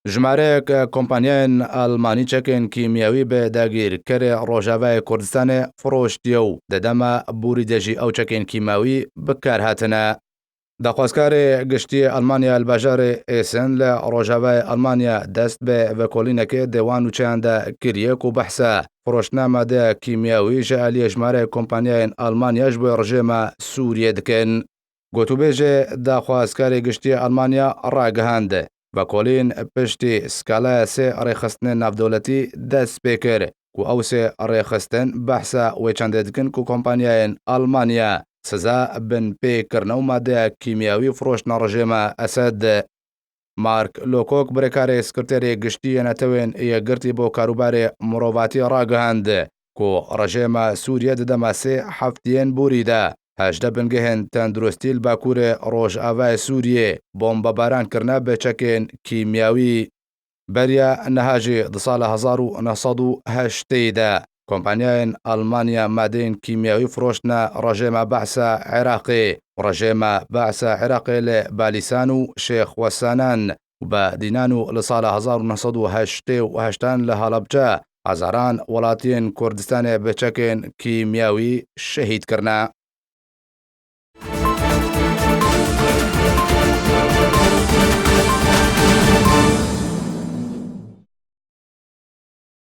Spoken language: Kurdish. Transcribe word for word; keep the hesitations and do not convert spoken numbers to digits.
Jimareyek kompanyayên Almanî çekên kîmyewî bi dagîrkerê Rojavayê Kurdistanê firoştiye û di dema borî de jî ew çekên kîmyewî bi kar hatine. Daxwazkarê giştî yê Almanya li bajarê Essen li rojavayê Almanya dest bi vekolînekê di wan nûçeyan de kiriye ku behsa firoştina madeya kîmyewî ji aliyê jimareyê kompanyayên Almanya ji bo rejêma Sûriyê dikin. Gotûbêjê daxwazkarê giştî yê Almanya ragihand, vekolîn piştî skalaya sê rêxistinên navdewletî dest pê kir ku ew sê rêxistin behsa wê çendê dikin ku kompanyayên Almanya siza binpêkirine û madeya kîmyewî firoştine rejêma Esed. Mark Lowcock, birêkarê Sekreterê Giştî yê Netewên Yekgirtî bo karûbarê mirovatî ragihand ku rejêma Sûriyê di dema sê heftiyên borî de hejdeh bingehên tenduristî li bakurê rojavayê Sûriyê bombebaran kirine bi çekên kîmyewî. Beriya niha jî di sala hezar û neh sed û heştê de kompanyayên Almanya madeyên kîmyewî firoştine rejêma Behsa Iraqê û rejêma Behsa Iraqê li Balîsan û Şêx Wesanan û Badînan û li sala hezar û neh sed û heştê û heştan li Halebçe hezaran welatiyên Kurdistanê bi çekên kîmyewî şehîd kirine.